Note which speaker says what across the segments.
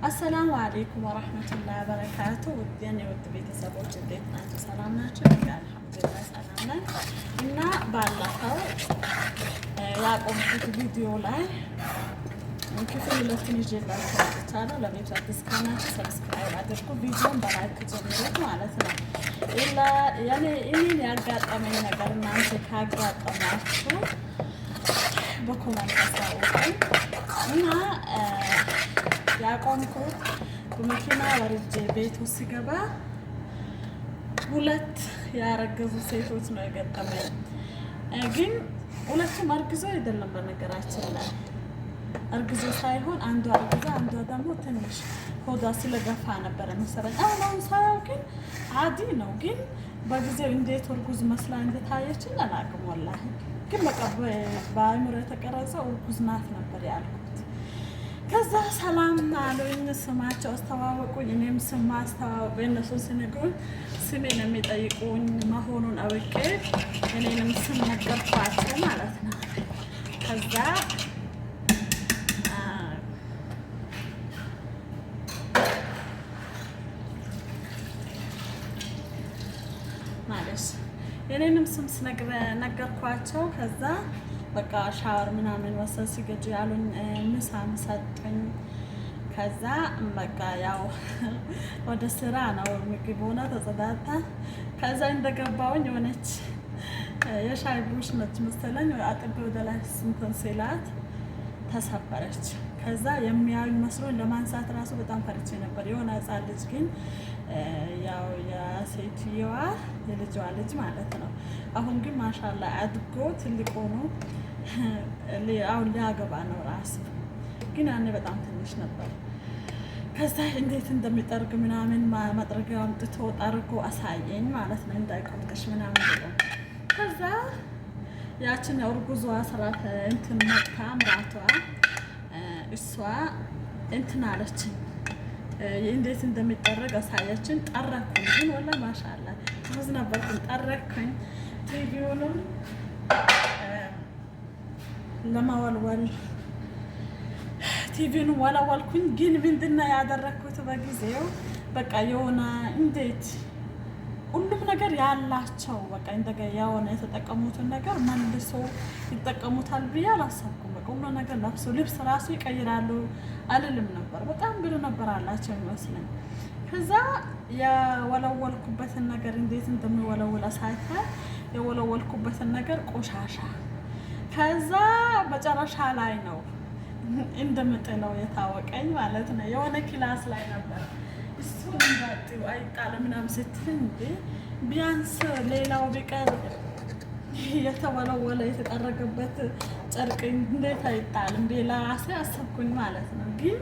Speaker 1: السلام عليكم ورحمة الله وبركاته። ውድ የኔ ውድ ቤተሰቦች እንዴት ናቸው? ሰላም ናቸው? الحمد لله ሰላም ነን። እና ባለፈው ያቆምኩት ቪዲዮ ላይ ክፍል ሁለትን ይዤላችሁ መጥቻለሁ። ለቤቱ አዲስ ከሆናችሁ subscribe አድርጉ፣ ቪዲዮን በ like ጀምሩት ማለት ነው። እኔን ያጋጠመኝ ነገር እናንተ ካጋጠማችሁ በ comment አሳውቁኝ እና ያቆምኩት በመኪና ወርጄ ቤቱ ሲገባ ሁለት ያረገዙ ሴቶች ነው የገጠመኝ። ግን ሁለቱም አርግዞ አይደለም፣ በነገራችን ላይ እርግዞ ሳይሆን አንዷ አርግዛ አንዷ ደግሞ ትንሽ ሆዷ ስለገፋ ነበረ መሰለኝ። አሁን አሁን ሳየው ግን عادي ነው። ግን በጊዜው እንዴት እርጉዝ መስላ እንደታየችኝ አላውቅም። والله ግን በቃ በአእምሮ የተቀረጸው እርጉዝ ናት ነበር ያልኩት። ከዛ ሰላም አሉኝ፣ ስማቸው አስተዋወቁኝ፣ እኔም ስም አስተዋወቁ። እነሱ ሲነግሩኝ ስሜን የሚጠይቁኝ መሆኑን አውቄ እኔንም ስም ነገርኳቸው ማለት ነው። ከዛ ማለት የኔንም ስም ነገርኳቸው። ከዛ በቃ ሻወር ምናምን ወሰድ ሲገጁ ያሉኝ ምሳም ሰጡኝ። ከዛ በቃ ያው ወደ ስራ ነው ምግብ ሆነ ተጸዳታ። ከዛ እንደገባውኝ የሆነች የሻይ ብሩሽ ነች መሰለኝ አጥቤ ወደ ላይ ስንትን ሲላት ተሰበረች። ከዛ የሚያዩኝ መስሎኝ ለማንሳት ራሱ በጣም ፈርቼ ነበር። የሆነ ሕፃን ልጅ ግን ያው የሴትየዋ የልጇ ልጅ ማለት ነው። አሁን ግን ما شاء الله አድጎ ትልቅ ሆኖ አሁን ሊያገባ ነው ራሱ። ግን ያኔ በጣም ትንሽ ነበር። ከዛ እንዴት እንደሚጠርግ ምናምን መጥረጊያ አምጥቶ ጠርጎ አሳየኝ ማለት ነው፣ እንዳይቆርጥሽ ምናምን ብሎ። ከዛ ያችን እርጉዟ ስራት እንትን መጥታ ምራቷ እሷ እንትን አለችኝ፣ እንዴት እንደሚጠረግ አሳየችን። ጠረኩኝ ግን والله ما شاء الله ብዙ ነበርኩኝ። ጠረኩኝ ቲቪውንም ለማወልወል ቲቪውን ወለወልኩኝ። ግን ምንድነው ያደረግኩት በጊዜው በቃ የሆነ እንዴት ሁሉም ነገር ያላቸው በቃ እንደገ የሆነ የተጠቀሙትን ነገር መልሶ ይጠቀሙታል ብዬ አላሰብኩም። በቃ ሁሉ ነገር ለብሶ ልብስ ራሱ ይቀይራሉ አልልም ነበር። በጣም ብሎ ነበር አላቸው ይመስለኝ። ከዛ የወለወልኩበትን ነገር እንዴት እንደሚወለውል አሳይታ የወለወልኩበትን ነገር ቆሻሻ ከዛ መጨረሻ ላይ ነው እንደምጥለው የታወቀኝ ማለት ነው። የሆነ class ላይ ነበር እሱን እንዳጥው አይጣልም ምናምን ስትል እንዴ ቢያንስ ሌላው ቢቀር የተወለወለ የተጠረገበት ጨርቅ እንዴት አይጣልም? ሌላ ራሴ አሰብኩኝ ማለት ነው። ግን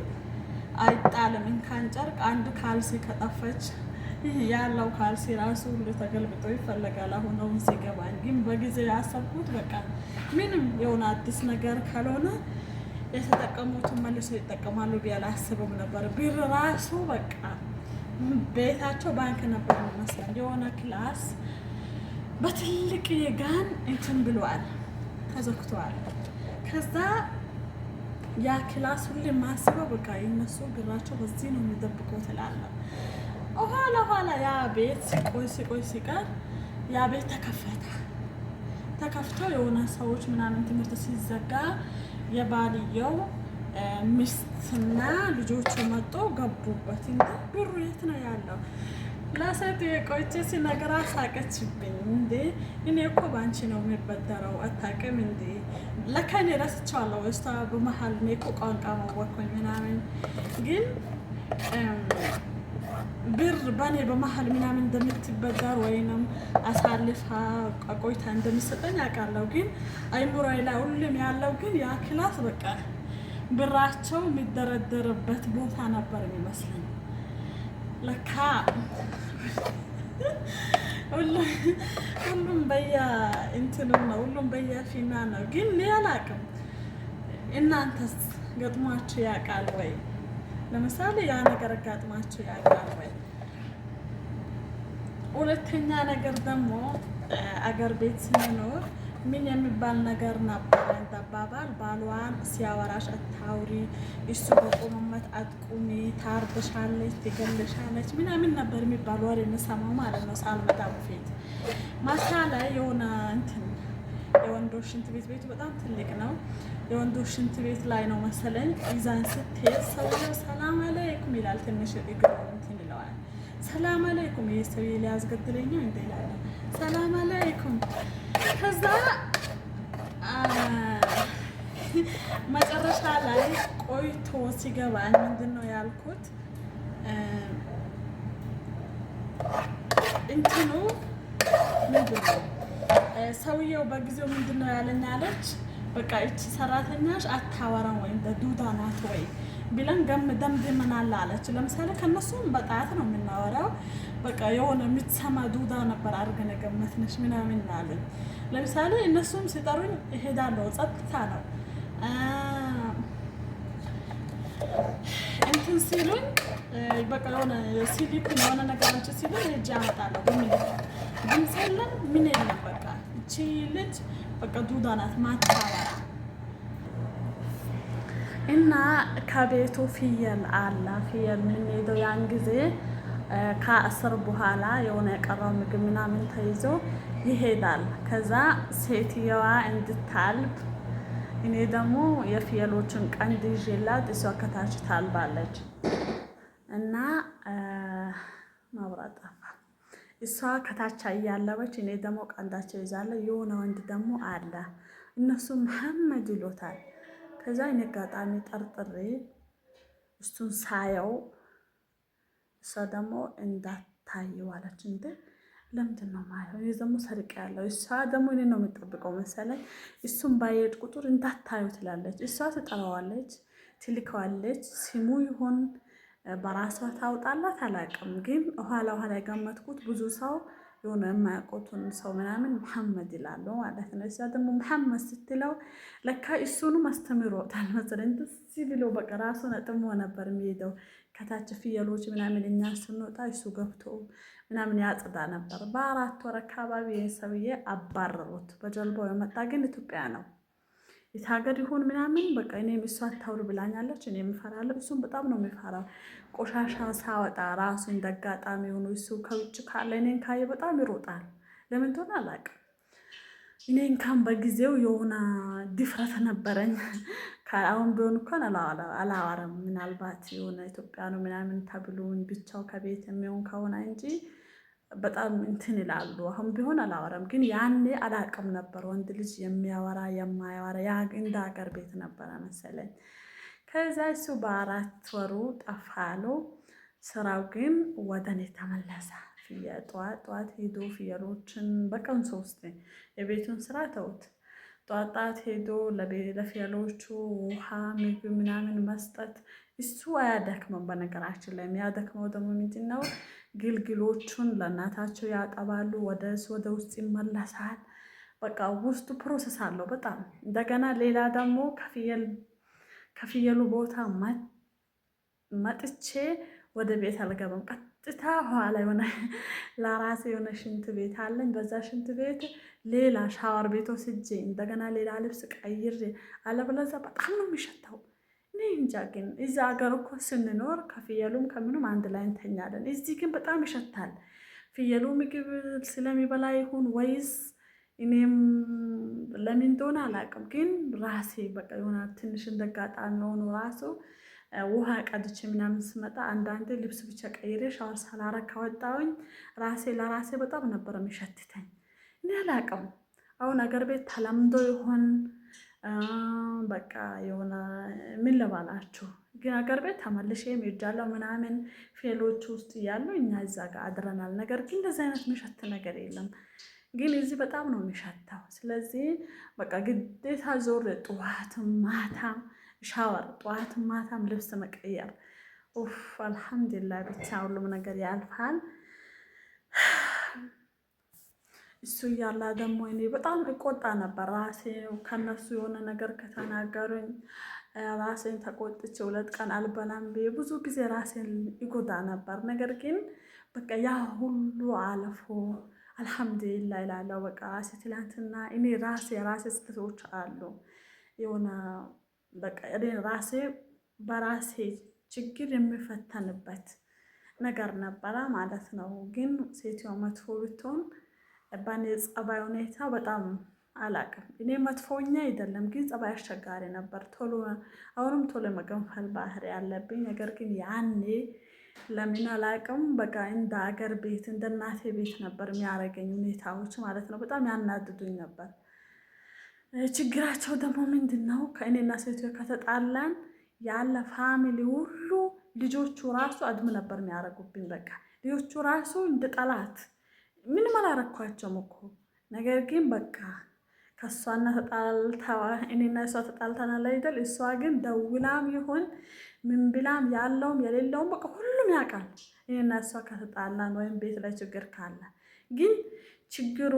Speaker 1: አይጣልም እንኳን ጨርቅ አንዱ ካልሲ ከጠፈች ያለው ካልሲ ራሱ ሁሉ ተገልብጦ ይፈለጋል። አሁን አሁን ሲገባኝ ግን በጊዜ ያሰብኩት በቃ ምንም የሆነ አዲስ ነገር ካልሆነ የተጠቀሙትን መልሶ ይጠቀማሉ ብዬ አላስብም ነበር። ብር ራሱ በቃ ቤታቸው ባንክ ነበር የሚመስለኝ። የሆነ class በትልቅ የጋን እንትን ብሏል፣ ተዘግቷል። ከዛ ያ class ሁሌ የማስበው በቃ የነሱ ብራቸው በዚህ ነው የሚደብቀው ትላለህ። ኋላ ኋላ ያ ቤት ሲቆይ ሲቆይ ሲቀር ያ ቤት ተከፈተ። ተከፍቶ የሆነ ሰዎች ምናምን ትምህርት ሲዘጋ የባልየው ሚስትና ልጆቹ መጦ ገቡበት። እንደ ብሩ የት ነው ያለው? ለሴት ቆይቼ ሲነግራ ሳቀችብኝ። እንዴ እኔ እኮ ባንቺ ነው የሚበደረው አታውቅም እንዴ? ለካ እኔ ረስቼዋለሁ። እሷ በመሀል እኔ እኮ ቋንቋ ማወቅኩኝ ምናምን ግን ብር በእኔ በመሀል ምናምን እንደምትበደር ወይንም አሳልፋ ቆይታ እንደምሰጠኝ አውቃለሁ። ግን አይምሮዬ ላይ ሁሉም ያለው ግን ያ class በቃ ብራቸው የሚደረደርበት ቦታ ነበር የሚመስለኝ። ለካ ሁሉም በያ እንትኑ ነው፣ ሁሉም በያ ፊና ነው። ግን እኔ አላውቅም። እናንተስ ገጥሟችሁ ያውቃል ወይ? ለምሳሌ ያ ነገር አጋጥሟችሁ ያውቃል ወይ? ሁለተኛ ነገር ደግሞ አገር ቤት ስንኖር ምን የሚባል ነገር ነበር እንዳባባል፣ ባሏን ሲያወራሽ አታውሪ፣ እሱ በቆመበት አትቁሚ፣ ታርድሻለች፣ ትገልሻለች ምናምን ነበር የሚባል ወሬ የምሰማው ማለት ነው። ሳልመጣ በፊት ማታ ላይ የሆነ እንትን የወንዶች ሽንት ቤት፣ ቤቱ በጣም ትልቅ ነው። የወንዶች ሽንት ቤት ላይ ነው መሰለኝ ይዛን ስትሄድ ሰውየው ሰላም አለይኩም ይላል። ትንሽ እግሩ እንትን ይለዋል። ሰላም አለይኩም፣ ይሄ ሰውዬ ሊያስገድለኝ ነው እንደ ይላል። ሰላም አለይኩም። ከዛ መጨረሻ ላይ ቆይቶ ሲገባኝ ምንድን ነው ያልኩት፣ እንትኑ ምንድን ነው ሰውየው በጊዜው ምንድን ነው ያለኝ አለች። በቃ እቺ ሰራተኛሽ አታወራም ወይም ዱዳ ናት ወይ ብለን ገም ደምድመናል አለች። ለምሳሌ ከነሱም በጣት ነው የምናወራው። በቃ የሆነ የምትሰማ ዱዳ ነበር አድርገን የገመትንሽ ምናምን አሉኝ። ለምሳሌ እነሱም ሲጠሩኝ እሄዳለሁ፣ ጸጥታ ነው። እንትን ሲሉኝ በቃ የሆነ ሲሊኩን የሆነ ነገር አንቺ ሲሉኝ ሄጄ አመጣለሁ። በምልክት ድምፅ የለም ምን የለም። በቃ እቺ ልጅ በቃ ዱዳ ናት ማታወራ። እና ከቤቱ ፍየል አለ። ፍየል የምንሄደው ያን ጊዜ ከአስር በኋላ የሆነ የቀረው ምግብ ምናምን ተይዞ ይሄዳል። ከዛ ሴትየዋ እንድታልብ እኔ ደግሞ የፍየሎችን ቀንድ ይዤላት እሷ ከታች ታልባለች። እና መብራት ጠፋ። እሷ ከታች እያለበች እኔ ደግሞ ቀንዳቸው ይዛለሁ። የሆነ ወንድ ደግሞ አለ፣ እነሱ መሐመድ ይሎታል። ከዛ እኔ አጋጣሚ ጠርጥሬ እሱን ሳየው እሷ ደግሞ እንዳታየው አለች። እንዴ ለምንድን ነው ማየው? እኔ ደግሞ ሰርቅ ያለው እሷ ደግሞ እኔ ነው የምጠብቀው መሰለኝ። እሱን ባየድ ቁጥር እንዳታዩ ትላለች። እሷ ትጠራዋለች፣ ትልከዋለች። ስሙ ይሆን በራሷ ታውጣላት አላውቅም። ግን ኋላ ኋላ የገመትኩት ብዙ ሰው የሆነ የማያውቁትን ሰው ምናምን መሐመድ ይላሉ ማለት ነው። እሷ ደግሞ መሐመድ ስትለው ለካ እሱንም አስተምሮታል መሰለኝ። ደስ ብሎ በቃ ራሱን አጥሞ ነበር የሚሄደው። ከታች ፍየሎች ምናምን እኛ ስንወጣ እሱ ገብቶ ምናምን ያጽዳ ነበር። በ4 ወር አካባቢ ይህን ሰውዬ አባረሩት። በጀልባው የመጣ ግን ኢትዮጵያ ነው፣ የት ሀገር ይሁን ምናምን በቃ እኔም እሷ አታውር ብላኛለች። እኔም እፈራለሁ፣ እሱም በጣም ነው የሚፈራው። ቆሻሻ ሳወጣ ራሱ እንደአጋጣሚ ሆኖ እሱ ከውጭ ካለ እኔን ካየ በጣም ይሮጣል። ለምን እንደሆነ አላውቅም። እኔ እንኳን በጊዜው የሆነ ድፍረት ነበረኝ። አሁን ቢሆን እንኳን አላወራም። ምናልባት የሆነ ኢትዮጵያ ነው ምናምን ተብሎን ብቻው ከቤት የሚሆን ከሆነ እንጂ በጣም እንትን ይላሉ። አሁን ቢሆን አላወራም፣ ግን ያኔ አላቅም ነበር ወንድ ልጅ የሚያወራ የማያወራ፣ ያ እንደ ሀገር ቤት ነበረ መሰለኝ። ከዛ እሱ በ4 ወሩ ጠፋሉ። ስራው ግን ወደ እኔ ተመለሰ። ጠዋት ጠዋት ሄዶ ፍየሎችን በቀን ሶስት የቤቱን ስራ ተውት። ጠዋት ጠዋት ሄዶ ለፍየሎቹ ውሃ፣ ምግብ ምናምን መስጠት እሱ አያደክመም። በነገራችን ላይ የሚያደክመው ደግሞ ምንድን ነው? ግልግሎቹን ለእናታቸው ያጠባሉ። ወደ ውስጥ ይመለሳል። በቃ ውስጡ process አለው በጣም። እንደገና ሌላ ደግሞ ከፍየሉ ቦታ መጥቼ ወደ ቤት አልገባም። ቀጥታ ኋላ የሆነ ለራሴ የሆነ ሽንት ቤት አለኝ። በዛ ሽንት ቤት ሌላ ሻወር ቤት ወስጄ እንደገና ሌላ ልብስ ቀይሬ፣ አለበለዚያ በጣም ነው የሚሸተው። እኔ እንጃ ግን እዛ ሀገር እኮ ስንኖር ከፍየሉም ከምኑም አንድ ላይ እንተኛለን። እዚህ ግን በጣም ይሸታል። ፍየሉ ምግብ ስለሚበላ ይሁን ወይስ እኔም ለምን እንደሆነ አላውቅም። ግን ራሴ በቃ የሆነ ትንሽ እንደጋጣሚ ሆኖ ራሱ ውሃ ቀድቼ ምናምን ስመጣ አንዳንዴ ልብስ ብቻ ቀይሬ ሻወር ሳላረግ ካወጣሁኝ ራሴ ለራሴ በጣም ነበር የሚሸትተኝ። እኔ አላውቅም። አሁን አገር ቤት ተለምዶ ይሆን፣ በቃ የሆነ ምን ልባላችሁ፣ ግን አገር ቤት ተመልሼ ሄጃለሁ ምናምን ፌሎች ውስጥ እያሉ እኛ እዛ ጋር አድረናል። ነገር ግን እንደዚህ አይነት የሚሸት ነገር የለም። ግን እዚህ በጣም ነው የሚሸተው። ስለዚህ በቃ ግዴታ ዞር ጠዋትም ማታም ሻወር፣ ጠዋትም ማታም ልብስ መቀየር። ኡፍ አልሐምዱሊላህ ብቻ ሁሉም ነገር ያልፋል። እሱ እያለ ደግሞ እኔ በጣም እቆጣ ነበር። ራሴ ከነሱ የሆነ ነገር ከተናገሩኝ ራሴን ተቆጥቼ 2 ቀን አልበላም ብዬ ብዙ ጊዜ ራሴን ይጎዳ ነበር። ነገር ግን በቃ ያ ሁሉ አልፎ አልሐምዱሊላ ይላለው። በቃ ራሴ ትላንትና እኔ ራሴ ራሴ ስህተቶች አሉ የሆነ በቃ እኔ ራሴ በራሴ ችግር የሚፈተንበት ነገር ነበረ ማለት ነው። ግን ሴትዮ መጥፎ ብትሆን በእኔ ጸባይ ሁኔታ በጣም አላቅም። እኔ መጥፎኛ አይደለም፣ ግን ጸባይ አስቸጋሪ ነበር። ቶሎ አሁንም ቶሎ መገንፈል ባህሪ ያለብኝ ነገር ግን ያኔ ለምን አላቅም፣ በቃ እንደ አገር ቤት እንደ እናቴ ቤት ነበር የሚያደርገኝ ሁኔታዎች ማለት ነው። በጣም ያናድዱኝ ነበር። ችግራቸው ደግሞ ምንድን ነው? ከእኔና ሴትዮ ከተጣላን ያለ family ሁሉ ልጆቹ ራሱ አድም ነበር የሚያደርጉብኝ። በቃ ልጆቹ ራሱ እንደ ጠላት ምንም አላረኳቸውም እኮ ነገር ግን በቃ ከእሷና ተጣልታ እኔና እሷ ተጣልተናል አይደል? እሷ ግን ደውላም ይሁን ምን ብላም ያለውም የሌለውም በቃ ሁሉም ያውቃል። እኔና እሷ ከተጣላን ወይም ቤት ላይ ችግር ካለ ግን ችግሩ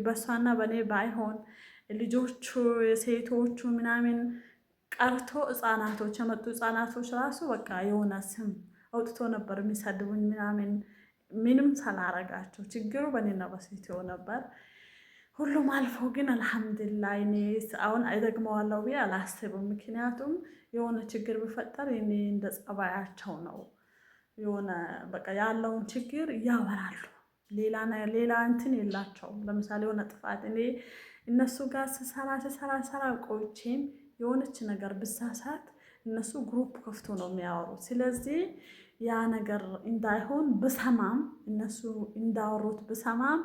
Speaker 1: በእሷና በእኔ ባይሆን ልጆቹ ሴቶቹ ምናምን ቀርቶ ህጻናቶች የመጡ ህጻናቶች ራሱ በቃ የሆነ ስም አውጥቶ ነበር የሚሰድቡኝ ምናምን ምንም ሳላረጋቸው ችግሩ በእኔና በሴትዮ ነበር። ሁሉም አልፎ ግን አልሐምዱሊላህ እኔ አሁን እደግመዋለሁ ብዬ አላስብም። ምክንያቱም የሆነ ችግር ቢፈጠር እኔ እንደ ጸባያቸው ነው። የሆነ በቃ ያለውን ችግር ያወራሉ። ሌላ እንትን የላቸውም። ለምሳሌ የሆነ ጥፋት እኔ እነሱ ጋር ስሰራ ስሰራ ስሰራ ቆይቼም የሆነች ነገር ብሳሳት እነሱ group ከፍቶ ነው የሚያወሩት። ስለዚህ ያ ነገር እንዳይሆን ብሰማም እነሱ እንዳወሩት ብሰማም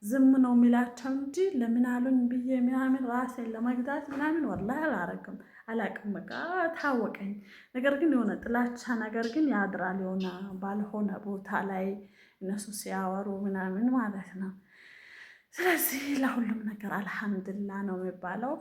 Speaker 1: ዝም ነው የሚላቸው እንጂ ለምን አሉኝ ብዬ ምናምን ራሴን ለመግዛት ምናምን ወላሂ አላረግም፣ አላቅም። በቃ ታወቀኝ። ነገር ግን የሆነ ጥላቻ ነገር ግን ያድራል የሆነ ባልሆነ ቦታ ላይ እነሱ ሲያወሩ ምናምን ማለት ነው። ስለዚህ ለሁሉም ነገር አልሐምድላ ነው የሚባለው።